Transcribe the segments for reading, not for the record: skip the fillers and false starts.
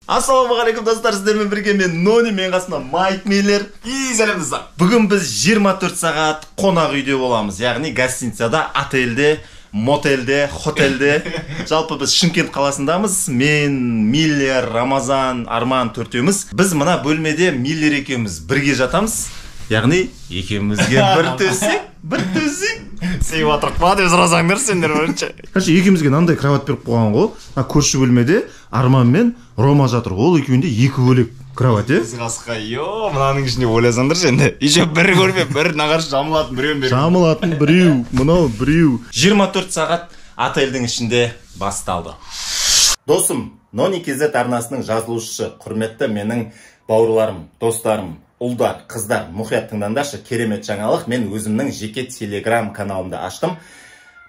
Ассалаумағалейкум достар, сіздермен бірге мен Нони, мен қасымда Майк Миллер. И сәлем достар. Бүгін біз 24 сағат қонақ үйде боламыз, яғни гостиницада, отельде, мотельде, хотельде. Жалпы біз Шымкент қаласындамыз. Мен, Миллер, Рамазан, Арман төртеуміз. Біз мына бөлмеде Миллер екеуміз бірге жатамыз. Яғни екеумізге бір төсек, бір төсек. Сыйып жатырық па деп сұрасаңдар сендер бірінші. Короче, екеумізге мынандай кровать беріп қойған ғой. Мына көрші бөлмеде Арман мен Рома жатыр. Ол екеуінде екі бөлек кровать, е? Біз қасқа, йо, мынаның ішінде ойласаңдаршы енді. Еще бір көрме, бір нағашы жамылатын біреуін беріп. Жамылатын біреу, мынау біреу. 24 сағат отельдің ішінде басталды. Досым, Нони KZ арнасының жазылушысы, құрметті менің бауырларым, достарым, ұлдар, қыздар, мұқият тыңдаңдаршы, керемет жаңалық. Мен өзімнің жеке телеграм каналымды аштым.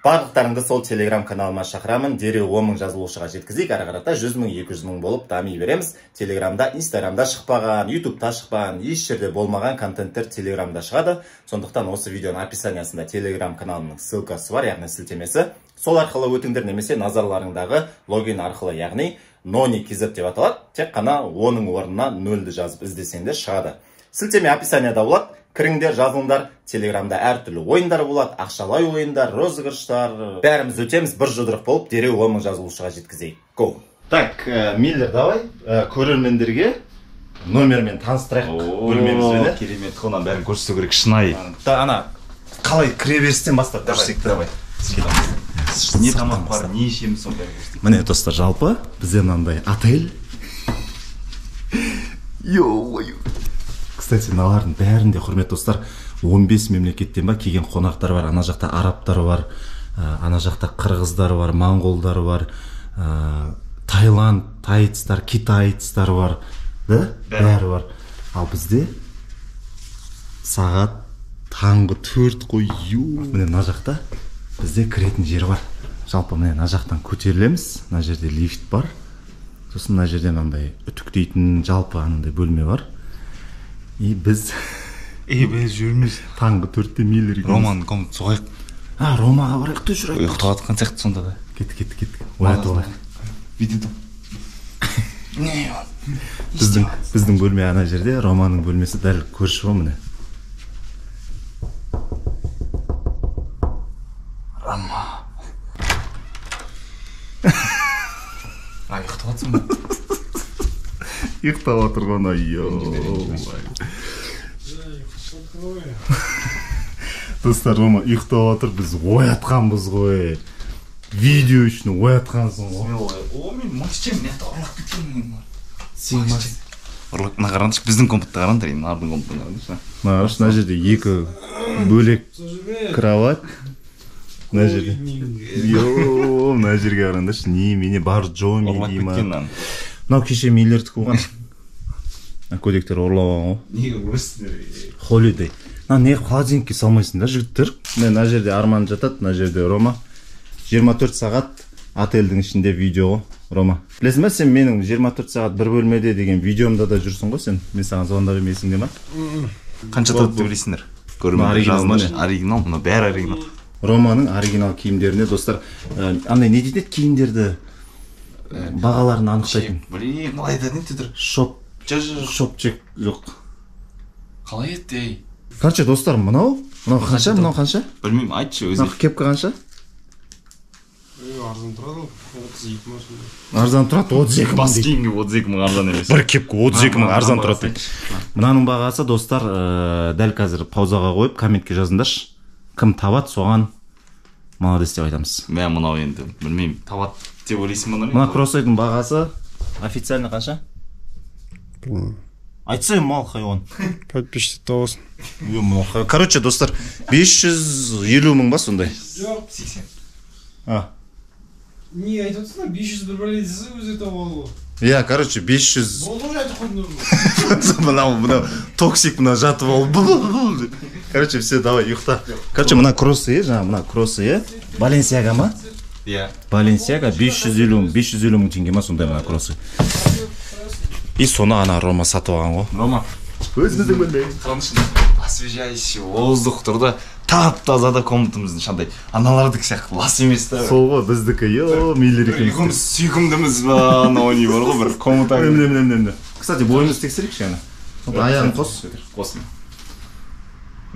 Барлықтарыңды сол телеграм каналыма шақырамын. Дереу 10 мың жазылушыға жеткізейік. Ары қарата 100 мың, 200 мың болып дами береміз. Телеграмда, Инстаграмда шықпаған, Ютубта шықпаған, еш жерде болмаған контенттер телеграмда шығады. Сондықтан осы видеоның описаниясында телеграм каналымның ссылкасы бар, яғни сілтемесі. Сол арқылы өтіңдер, немесе назарларыңдағы логин арқылы, яғни Нони KZ деп аталады. Тек қана оның орнына 0-ді жазып іздесеңдер шығады. Сілтеме описанияда болады. Кіріңдер, жазылыңдар. Телеграмда әртүрлі ойындар болады, ақшалай ойындар, розыгрыштар. Бәріміз өтеміз, бір жұдырық болып, дереу 10 мың жазылушыға жеткізейік. Go! Так, Миллер, давай көрермендерге номермен таныстырайық бөлмемізбен. Керемет, оның бәрін көрсету керек, шынайы. Ана, қалай кіре берістен бастап көрсетейік. Давай. Не тамақ бар, не ішеміз, соның бәрін көрсетейік. Міне, достар, жалпы бізде мынандай отель. Йо-йо. Кстати, мыналардың бәрінде, құрметті достар, 15 мемлекеттен ба келген қонақтар бар. Ана жақта арабтар бар, ана жақта қырғыздар бар, моңғолдар бар, Таиланд, тайцтар, китайцтар бар, да? Бәрі бар. Ал бізде сағат таңғы 4 қой. Міне, мына жақта бізде кіретін жер бар. Жалпы міне мына жақтан көтерілеміз, мына жерде лифт бар. Сосын мына жерде мынандай үтіктейтін жалпы анандай бөлме бар. И біз жүрміз. Таңғы 4-те Миллер екеуміз. Романың комнатасы соғайық. А, Ромаға барайық та жүрайық. Ұйықтап жатқан сияқты сонда да. Кеттік, кеттік, кеттік. Оятып алайық. Видео. Біздің бөлме ана жерде, Романың бөлмесі дәл көрші ғой міне. Рома. А, ұйықтап жатсың ба? Ұйықтап отырған, ай-ой. Достар, Рома ұйықтап отыр, біз оятқанбыз ғой. Видео үшін оятқансың ғой. О, мен Максим, мен ұрлап кеткен. Сен Максим. Ұрлап, мына қараңдаршы, біздің комнатты қараңдар, енді мыналардың комнатын қараңдаршы. Мына қарашы, мына жерде екі бөлек кровать. Мына жерде. Йо, мына жерге қараңдаршы, немене бар, Джоми дей ма. Мынау кеше Миллердікі болған. Көдектер ұрлап алған ғой. Неге ұрысыңдар? Холидей. Мына не холодильникке салмайсыңдар, жігіттер? Міне, мына жерде Арман жатады, мына жерде Рома. 24 сағат отельдің ішінде видео ғой, Рома. Білесің ба, сен менің 24 сағат бір бөлмеде деген видеомда да жүрсің ғой сен. Мен саған звондап едім, есіңде ма? Қанша тұрады деп ойлайсыңдар? Көрермендер жазыңдаршы. Оригинал, мына бәрі оригинал. Романың оригинал киімдеріне, достар, андай не дейтін еді киімдерді? Бағаларын анықтайтын. Блин, қалай айтатын еді тұр? Шоп, шоп чек жоқ. Қалай еді, ей? Короче, достар, мынау қанша, мынау қанша? Білмеймін, айтшы өзі. Мынау кепка қанша? Арзан тұрады, 32 мың. Арзан тұрады, 32 мың. Бас киімге 32 мың арзан емес. Бір кепка 32 мың арзан тұрады дейді. Мынаның бағасы, достар, дәл қазір паузаға қойып, комментке жазыңдаршы. Кім табады, соған молодец деп айтамыз. Мә, мынау енді, білмеймін, табады деп ойлайсың ба? Мына кроссовканың бағасы официально қанша? Білмеймін. Айтсай, мал хайуан. 500 табасың. Короче, достар, 550 мың ба сондай? Жоқ, 80. А. Не айтып отырсың, 500 бір бәле десе өзі тауып алды ғой. Иә, короче, 500. Болды уже айтып қойдым. Мынау токсик, мына жатып алып. Короче, все, давай, ұйықта. Короче, мына кроссы, жаңа мына кроссы, Баленсиага ма? Иә. Баленсиага 550 мың теңге ма сондай мына кроссы. И соны ана Рома сатып алған ғой. Рома. Өзіміздің бөлме. Қараңдаршы, освежающий воздух тұр да. Тап-таза да комнатамыздың шандай. Аналардікі сияқты лас емес та. Сол ғой біздікі, йо, Миллер екеуміз. Сүйкімдіміз ба, анау не бар ғой бір комната. Міне, міне, міне. Кстати, бойымызды тексерейікші ана. Аяғын қос. Қос.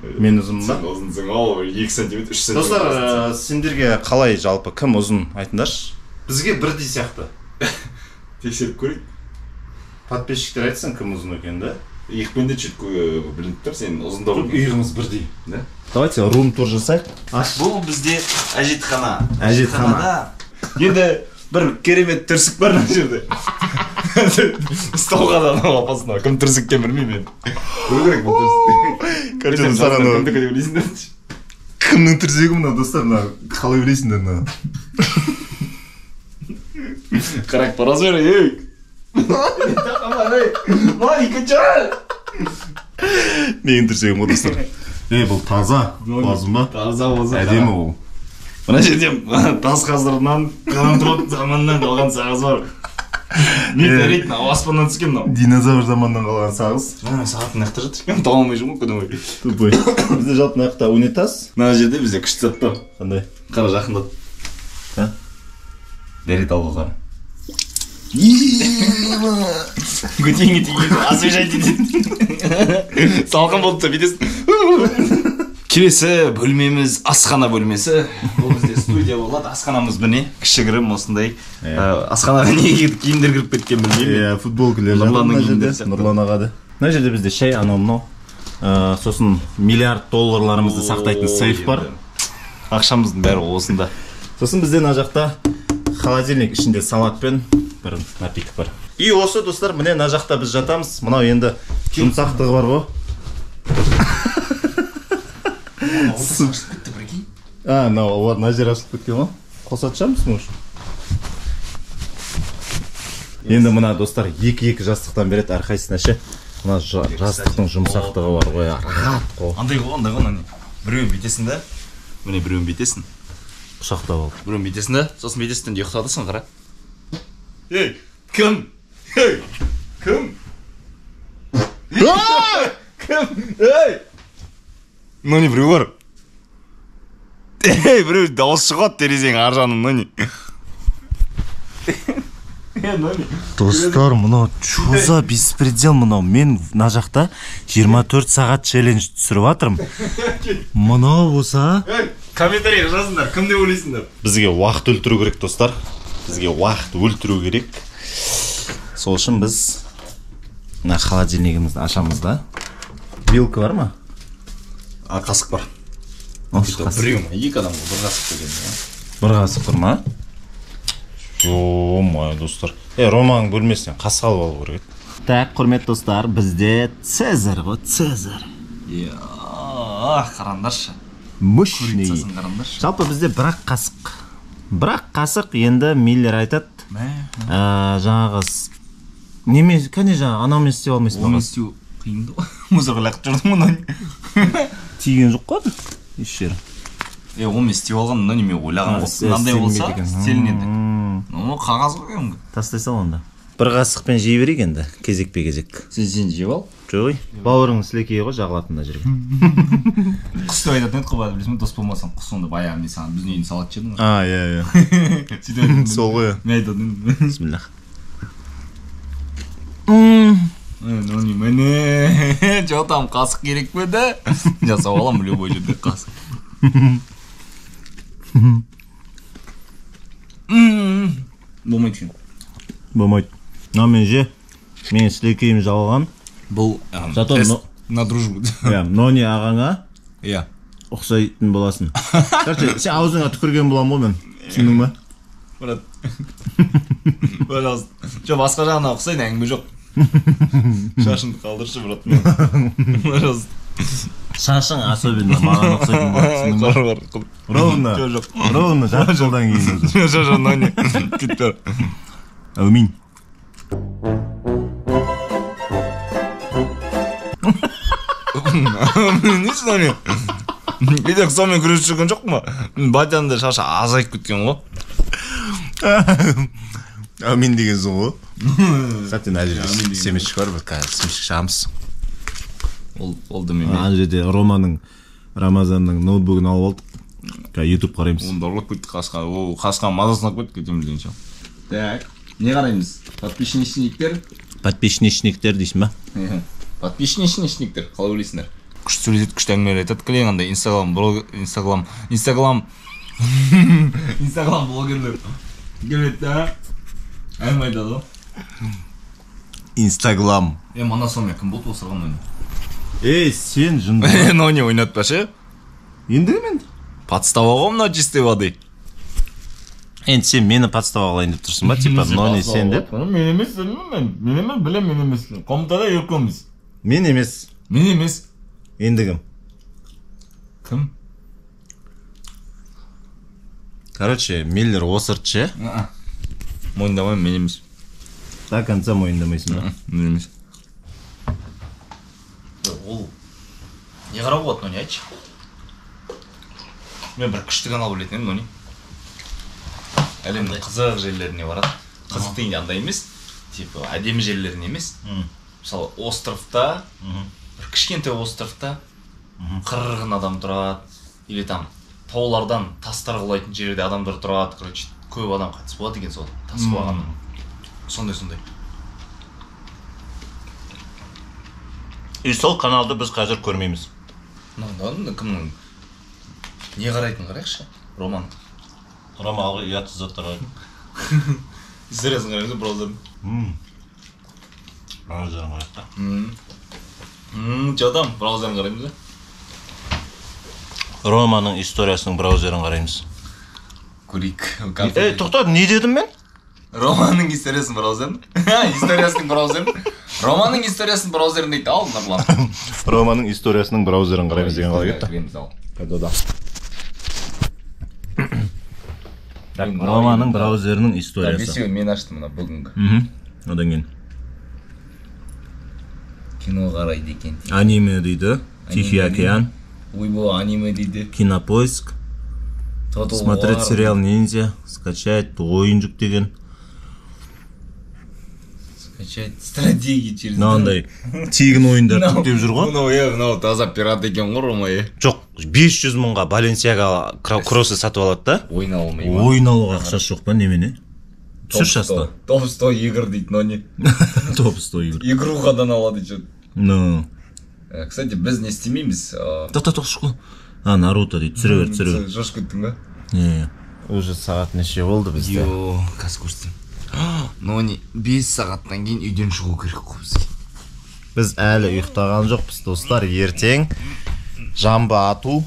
Мен ұзынмын ба? Сен ұзынсың, ол 2 сантиметр, 3 сантиметр. Достар, сендерге қалай жалпы кім ұзын айтыңдаршы? Бізге бірдей сияқты. Тексеріп көрейік. Подписчиктер айтсын кім ұзын екен да? Иықпен де чуть білініп тұр, сен ұзындау. Иығымыз бірдей. Да? Давайте рум-тур жасайық. Бұл бізде әжетхана. Әжетхана. Енді бір керемет түрсік бар мына жерде. Столға да анау апасына. Кім түрсіккен білмеймін мен. Көру керек бұл түрсікті. Короче, достар, анау кімдікі деп ойлайсыңдар? Кімнің түрсегі мынау, достар, мына қалай ойлайсыңдар мына? Қарак по размеру, ей! Менің түрсегім ғой, достар. Ей, бұл таза, лазым ба? Таза болса. Әдемі ол. Мына жерде тас ғасырынан, палеонтолог заманынан қалған сағыз бар. Метеорит, аспаннан түскен мынау. Динозавр заманынан қалған сағыз. Сағат мына жақта жатыр екен, таба алмай жүрмін ғой күні бойы. Тупой. Бізде жалпы мына жақта унитаз. Мына жерде бізде күшті зат бар. Қандай? Қара, жақындат. Дәрет алға қара. Көтеңе тиген, освежать етеді. Салқын болды да бүйтесің. Келесі бөлмеміз асхана бөлмесі. Бұл бізде студия болады. Асханамыз міне кішігірім осындай. Асханаға неге киімдер кіріп кеткен білмеймін. Иә, футболкалер жатыр мына жерде. Нұрлан ағады. Мына жерде бізде шай, анау мынау. Сосын миллиард долларларымызды сақтайтын сейф бар. Ақшамыздың бәрі осында. Сосын бізде мына жақта холодильник, ішінде салат пен бір напиток бар. И осы, достар, міне мына жақта біз жатамыз. Мынау енді жұмсақтығы бар ғой. А, мынау олар мына жер ашылып кеткен ғой. Қосатын шығармыз, может. Енді мына, достар, екі-екі жастықтан береді әрқайсысына ше. Мына жастықтың жұмсақтығы бар ғой, рахат қой. Андай ғой, андай ғой, мына. Біреуін бүйтесің да, міне біреуін бүйтесің. Құшақтап алып. Біреуін бүйтесің да, сосын бүйтесің де ұйықтатасың, қара. Ей, кім? Ей, кім? Кім? Ей! Мына не біреу бар. Ей, біреу дауыс шығады терезенің ар жағынан, мына не? Достар, мынау чё за беспредел мынау? Мен мына жақта 24 сағат челлендж түсіріп жатырмын. Мынау болса... Комментарий жазыңдар, кім деп ойлайсыңдар? Бізге уақыт өлтіру керек, достар. Бізге уақыт өлтіру керек. Сол үшін біз мына холодильнигімізді ашамыз да. Вилка бар ма? Қасық бар. Біреу ма? Екі адам ғой, бір қасық деген. Бір қасық тұр ма? Ё-моё, достар. Романың бөлмесінен қасық алып алу керек еді. Так, құрметті достар, бізде Цезарь ғой, Цезарь. Иә, қараңдаршы. Мощный. Жалпы бізде бір-ақ қасық. Бір-ақ қасық, енді Миллер айтады. Жаңағы неме, кәне жаңағы анаумен істеп алмайсың ба? Онымен істеу қиын да. Мусорға лақтырып жүрдім оны. Тиген жоқ қой еш жері. Онымен істеп алған, мына неме ойлаған мынандай болса істелінеді. Оны қағаз ғой кәдімгі. Тастай сал онда. Бір қасықпен жей берейік енді, кезекпе кезек. Сен жеп ал. Жоқ, бауырың сілекейі ғой жағылатын мына жерге. Құс деп айтатын еді ғой, білесің бе, дос болмасаң құс онда баяғы мен саған біздің үйдің салат жедің ғой. А, иә, иә. Сол ғой. Мен айтатын едім. Бисмиллах. Міне, че там, қасық керек пе да? Жасап аламын любой жерде қасық. Болмайды екен. Болмайды. Мына мен же, мен сілекейім жалған. Бұл тест на дружбу. Иә, Нони ағаңа иә ұқсайтын боласың. Короче, сен аузыңа түкірген боламын ғой мен. Түсіндің ба? Брат. Пожалуйста. Жоқ, басқа жағына ұқсайын, әңгіме жоқ. Шашыңды қалдыршы, брат. Пожалуйста. Шашың особенно маған ұқсайтын болады, түсіндің ба? Ровно. Жоқ. Ровно жарты жылдан кейін уже. Жоқ, жоқ, Нони. Кетіп бер. Әумин. Несі, Нони? Кейде сонымен күресіп жүрген жоқпын ба? Батяның да шашы азайып кеткен ғой. Әумин дегенсің ғой. Кстати, мына жерде семечка бар, біз қазір семечка шағамыз. Ол да мен. Ана жерде Романың Рамазанның ноутбугын алып алдық. Қазір YouTube қараймыз. Оны ұрлап кеттік қасқа. Ол қасқаның мазасын алып кеттік кетеміз дегенше. Так, не қараймыз? Подписчиктер. Подписчиктер дейсің ба? Подписчиктер, қалай ойлайсыңдар? Күшті сөйлеседі, күшті әңгімелер айтады. Кілең андай Инстаграм блог, Инстаграм, Инстаграм, Инстаграм блогерлер келеді да, әңгіме айтады ғой. Инстаглам. Мана сонымен кім болды осырған Нони? Ей, сен жынды. Нони ойнатпашы. Енді кім енді? Подстава ғой мынау чистой воды. Енді сен мені подстава қылайын деп тұрсың ба? Типа Нони сен деп? Мен емес, мен. Мен емес, білем, мен емес. Комнатада екеуміз. Мен емес. Мен емес. Енді кім? Кім? Короче, Миллер осырды ше? Мойындамаймын, мен емес. До конца мойындамайсың ба? Мен емес. Ол не қарауға болады, Нони, айтшы? Мен бір күшті канал білетін едім, Нони. Әлемнің қызық жерлеріне барады. Қызық дегенде андай емес, типа әдемі жерлеріне емес. Мысалы, островта, бір кішкентай островта 40 адам тұрады, или там таулардан тастар құлайтын жерде адамдар тұрады, короче, көп адам қайтыс болады екен сол тас құлағаннан. Сондай-сондай. И сол каналды біз қазір көрмейміз. Мынау кімнің не қарайтынын қарайықшы? Роман. Рома алғы ұятсыз заттар қарайды. Историясын қараймыз, браузерін. Браузерін қарайық та. Че там, браузерін қараймыз ба? Романың историясының браузерін қараймыз. Көрейік. Ей, тоқта, не дедім мен? Романың историясының браузерін. Историясының браузерін. Романың историясының браузерін дейді, ал, Нұрлан. Романың историясының браузерін қараймыз деген қалай кетті? Кіреміз, ал. Қайда? Романың браузерінің историясы. Бесеуін мен аштым мына бүгінгі. Одан кейін. Кино қарайды екен. Аниме дейді. Тихий океан. Ойбой, аниме дейді. Кинопоиск. Смотреть сериал Ниндзя. Скачать ойын жүктеген. Скачать стратегии через... Мынандай тегін ойындар жүктеп жүр ғой. Мынау, е, мынау таза пират екен ғой, Рома, е. Жоқ, 500 мыңға Баленсиага кроссы сатып алады да. Ойын ала алмай ма? Ойын алуға ақшасы жоқ па, немене? Түсірші асты. Топ 100 игр дейді, но не. Топ 100 игр. Игрухадан алады еще. Ну. Кстати, біз не істемейміз. Тоқта, тоқта, шыққы. А, Наруто дейді, түсіре бер, түсіре бер. Жошып кеттің ба? Не. Уже сағат неше болды бізде? Йо, қазір көрсетемін. Нони, 5 сағаттан кейін үйден шығу керек қой бізге. Біз әлі ұйықтаған жоқпыз, достар. Ертең жамбы ату.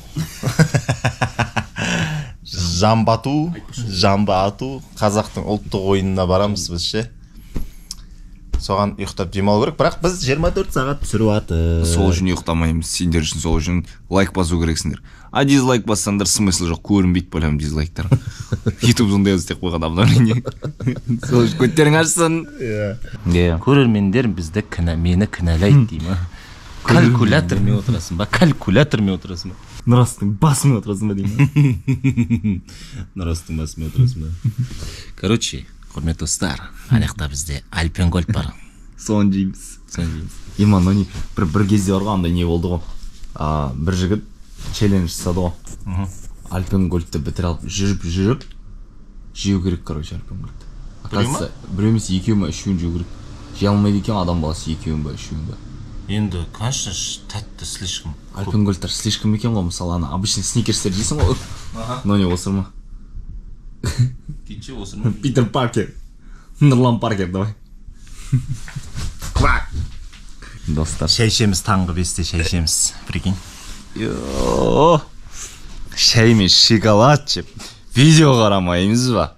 Жамбату, жамбы ату. Қазақтың ұлттық ойынына барамыз біз ше. Соған ұйықтап демалу керек, бірақ біз 24 сағат түсіріп жатыр. Сол үшін ұйықтамаймыз, сендер үшін, сол үшін лайк басу керексіңдер. А дизлайк бассаңдар смысл жоқ, көрінбейді бөлем дизлайктар. YouTube сондай істеп қойған обновление. Сол үшін көттерің ашсын. Иә. Көрермендер бізді мені кінәлайды дей ма? Калькулятормен отырасың ба? Калькулятормен отырасың ба? Нұрастың басымен отырасың ба деймін. Нұрастың басымен отырасың ба? Короче, құрметті достар, ана жақта бізде Альпенгольд бар. Соны жейміз. Соны жейміз. Иман, Нони, бір кезде бар ғой, андай не болды ғой. Бір жігіт челлендж жасады ғой. Альпенгольдті бітіре алып жүріп жеу керек, короче, Альпенгольдті. Оказывается, біреу емес, екеу ме, үшеуін жеу керек. Жей алмайды екен адам баласы, екеуін ба, үшеуін ба. Енді, конечно, тәтті слишком. Альпенгольдтар слишком екен ғой, мысалы, ана обычный сникерстер жейсің ғой. Нони, осырма. Кетші, осырма. Питер Паркер. Нұрлан Паркер, давай. Достар. Шай ішеміз, таңғы 5-те шай ішеміз. Прикинь. Йо. Шай мен шоколад жеп видео қарамаймыз ба?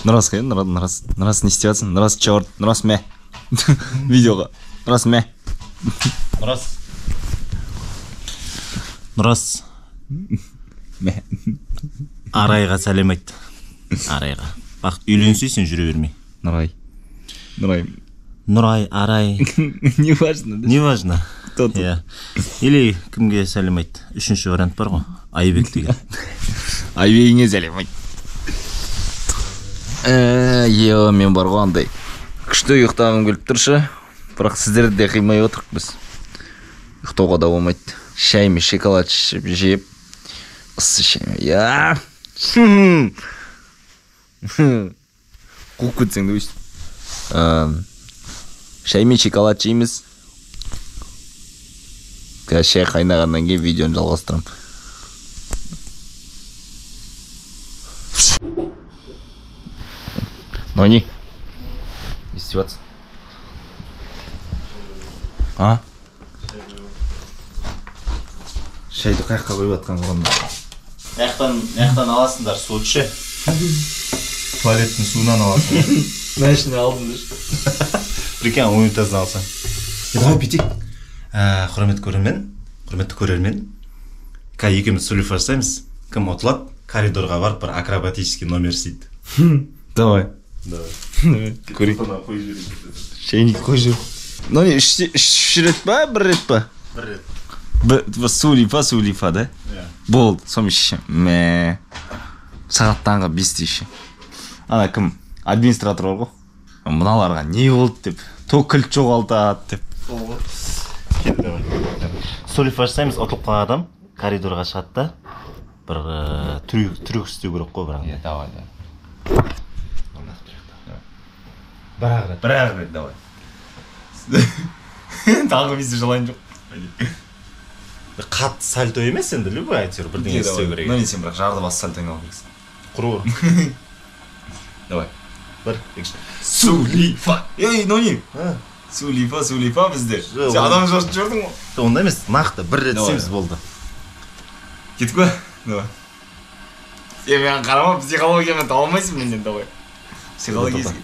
Нұрас қай? Нұрас, Нұрас не істеп жатсың? Нұрас черт, Нұрас мә. Видеоға. Нұрас мә. Нұрас. Нұрас. Мә. Арайға сәлем айт. Арайға. Бақыт, үйленсей сен жүре бермей. Нұрай. Нұрай. Нұрай, Арай. Неважно. Неважно. Кто тут? Или кімге сәлем айт? Үшінші вариант бар ғой. Айбек деген. Айбегіңе сәлем айт. Е, мен бар ғой андай. Күшті ұйықтағым келіп тұршы. Бірақ сіздерді де қимай отырық біз. Ұйықтауға да болмайды. Шай мен шоколад ішіп жеп, ыссы шай. Я. Қуып кетсең де өйстіп. Шай мен шоколад жейміз. Қазір шай қайнағаннан кейін видеоны жалғастырамын. Нони, не істеп жатсың? А? Шайды қаяққа қойып жатқан ғылымда? Мияқтан аласыңдар суды ше. Туалеттің суынан аласың. Мына ішіне алдым деші. Прикинь, унитаздан алсаң. Давай бүйтейік. Құрметті көрермен, құрметті көрермен. Қазір екеуміз сулифа жасаймыз. Кім ұтылады, коридорға барып бір акробатический номер істейді. Давай. Давай. Көрейік. Шайник қойып жібер. Нони, үш рет па, бір рет па? Бір рет. Сулифа, сулифа, да? Болды, сонымен шешем. Мә. Сағат таңғы 5-те ше. Ана кім? Администратор бар ғой. Мыналарға не болды деп. То кілт жоғалтады деп. Кел, давай. Сулифа жасаймыз, ұтылып қалған адам коридорға шығады да бір трюк істеу керек қой бірақ. Иә, давай, давай. Бір-ақ рет. Бір-ақ рет, давай. Тағы бесте жылайын жоқ. Қатты сальто емес енді, любой әйтеуір бірдеңе істеу керек. Нони, сен бірақ жарды бас сальтоны алу керексің. Құры. Давай. Бір, екі, үш. Сулифа. Ей, Нони. Сулифа, сулифа бізде. Сен адам жортып жібердің ғой. Онда емес, нақты бір рет істейміз болды. Кеттік па? Давай. Сен маған қарама, психологиямен таба алмайсың менен, давай. Психологический.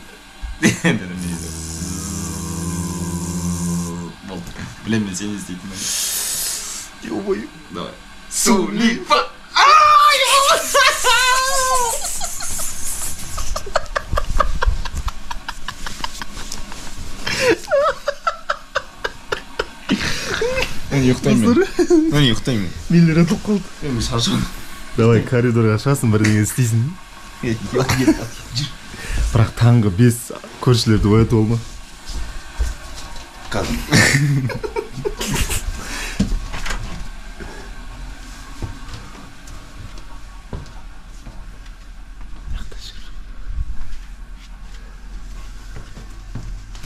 Болды. Білемін мен сен не істейтініңді. Ё-моё. Давай. Сулифа. Мен ұйықтаймын. Мен ұйықтаймын. Миллер ұтылып қалды. Мен шаршадым. Давай коридорға шығасың, бірдеңе істейсің. Бірақ таңғы 5 көршілерді оятып алма. Қазір.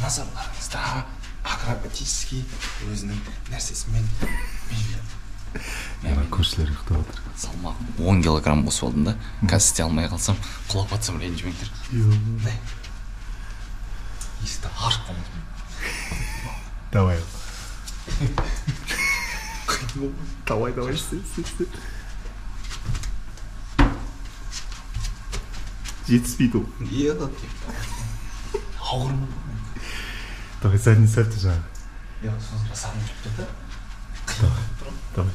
Назарларыңызда акробатический өзінің нәрсесімен мен көршілер ұйықтап отыр. Салмақ 10 килограмм қосып алдым да, қазір істей алмай қалсам, құлап атсам ренжімеңдер. Есікті ашып қалмадым. Давай. Давай, давай, істе, істе, істе. Жетіспейді ол. Ауырмын. Давай, задний сальто жаңағы. Иә, сосын жасағым келіп тұр да. Давай, давай.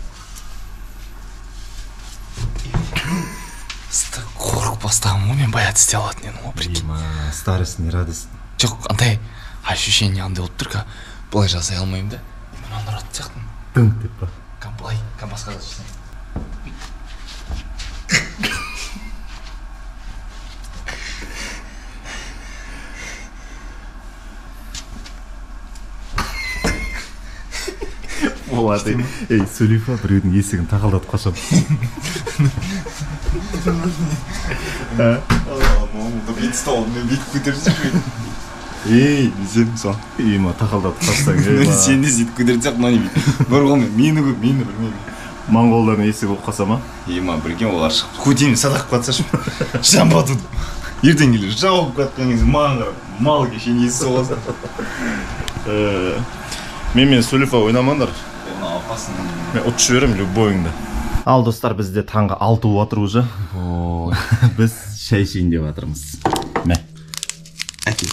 Қорқып бастағанмын ғой мен, баяғы істей алатын едім ғой, прикинь. Старость не радость. Жоқ, андай ощущение андай болып тұр, былай жасай алмаймын да. Мен аны ұратын сияқтымын. Дыңқ деп па? Кәм былай, кәм басқа жасаймын. Болады. Ей, Сулифа біреудің есігін тақылдатып қашады. Ей, десем сол. Ема тақылдатып қашсаң, ема. Сен де сөйтіп көтеріп мынаны бүйтіп. Бір қолмен мені көп, мені білмеймін. Моңғолдардың есігі болып қалса ма? Ема, прикинь, олар шығып көтеніп садақ қылып жатса, жан батуды. Ертең келіп жауып жатқан кезде маған қарап, мал кеше несі соғасың. Менімен Сулифа ойнамаңдар. Мен ұтып жіберемін любойыңды. Ал достар, бізде таңғы 6 болып жатыр уже. Біз шай ішейін деп жатырмыз. Мә. Әкел.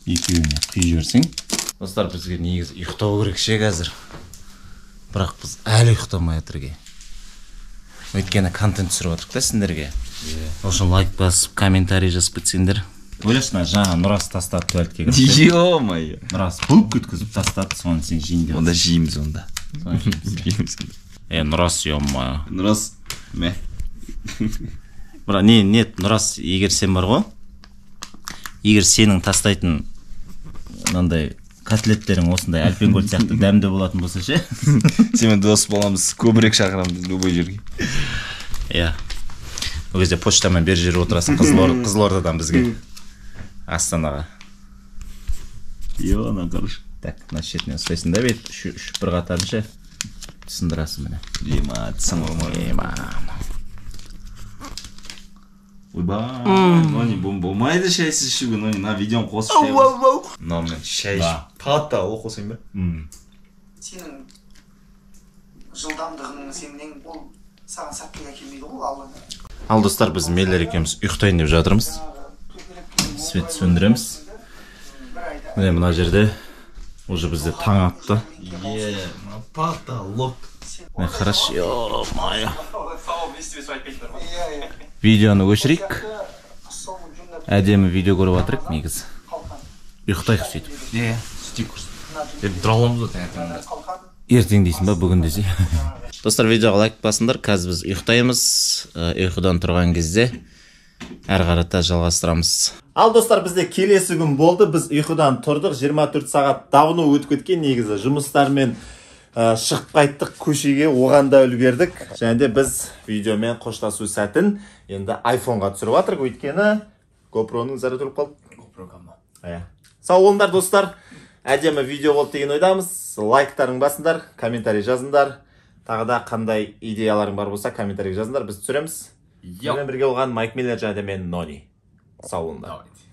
Екеуіне құйып жіберсең. Достар, бізге негізі ұйықтау керек ше қазір. Бірақ біз әлі ұйықтамай жатырмыз. Өйткені контент түсіріп жатырмық та сендерге. Ол үшін лайк басып, комментарий жазып кетсеңдер. Ойлашы, мына жаңа Нұрас тастады туалетке кіріп. Ё-моё. Нұрас бүк өткізіп тастады, соны сен жейін деп. Онда жейміз онда. Соны жейміз. Нұрас, ё-моё. Нұрас, мә. Бірақ не, нет, Нұрас, егер сен бар ғой, егер сенің тастайтын мынандай Котлеттерің осындай Альпенгольд сияқты дәмді болатын болса ше. Сенімен дос боламыз, көбірек шақырамыз любой жерге. Иә. Ол кезде почтамен бері жүріп отырасың Қызылордадан бізге. Астанаға. Ё, короче. Так, мына шетінен ұстайсың да, бүйтіп үш бір қатарын ше сындырасың міне. Ема, тісің ұрмай. Ема. Ойбай, Нони, болмайды шайсыз ішуге, Нони, мына видеоны қосып шай қос. Мынау мен шай ішіп, пата оқысайын ба? Сенің жылдамдығың, сенің ол саған сәттілік әкелмейді ғой Алла. Ал достар, біз Меллер екеуміз ұйықтайын деп жатырмыз. Свет сөндіреміз. Міне мына жерде уже бізде таң атты. Е, мына потолок. Міне қарашы, ё-моё. Видеоны өшірейік. Әдемі видео көріп жатырық негізі. Ұйықтайық сөйтіп. Е, сөйтейік құрсын. Енді тұра аламыз ғой таңертең. Ертең дейсің ба, бүгін десе. Достар, видеоға лайк басыңдар. Қазір біз ұйықтаймыз. Ұйқыдан тұрған кезде әрі қарата жалғастырамыз. Ал достар, бізде келесі күн болды. Біз ұйқыдан тұрдық. 24 сағат давно өтіп кеткен негізі. Жұмыстармен шығып қайттық көшеге, оған да үлгердік. Және де біз видеомен қоштасу сәтін енді айфонға түсіріп жатырық, өйткені GoPro-ның заряды өліп қалды. GoPro камера. Иә. Сау болыңдар достар. Әдемі видео болды деген ойдамыз. Лайктарың басыңдар, комментарий жазыңдар. Тағы да қандай идеяларың бар болса комментарий жазыңдар, біз түсіреміз. Менімен бірге болған Майк Миллер және де мен Нони. Сау болыңдар. Давайте.